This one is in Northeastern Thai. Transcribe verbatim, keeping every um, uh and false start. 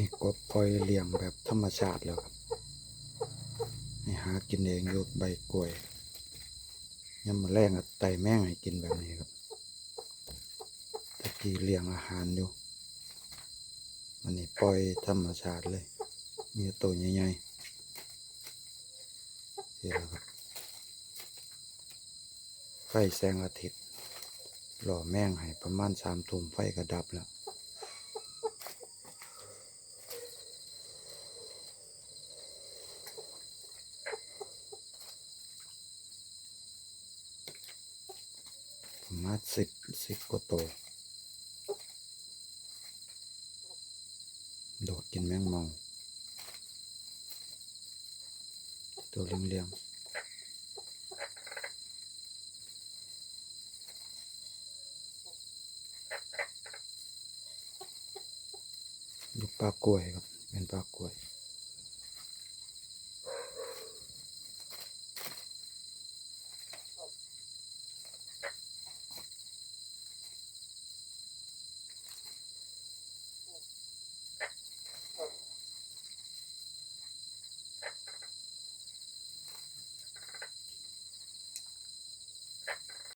นี่กบปล่อยเลี้ยงแบบธรรมชาติแล้วครับ ให้หากินเองอยู่ใบกล้วย ยามมื้อแลงก็ไต่แมงให้กินแบบนี้ครับ ตะกี้เลี้ยงอาหารอยู่ อันนี้ปล่อยธรรมชาติเลย มีแต่โตใหญ่ๆ นี่แหละครับ ไฟแสงอาทิตย์ ล่อแมงให้ประมาณสามทุ่ม ไฟก็ดับแล้ว ประมาณสิบ สิบกว่าโต โดดกินแมงเม่า ตัวเหลืองๆ ลูกปลากล้วยครับ เป็นปลากล้วย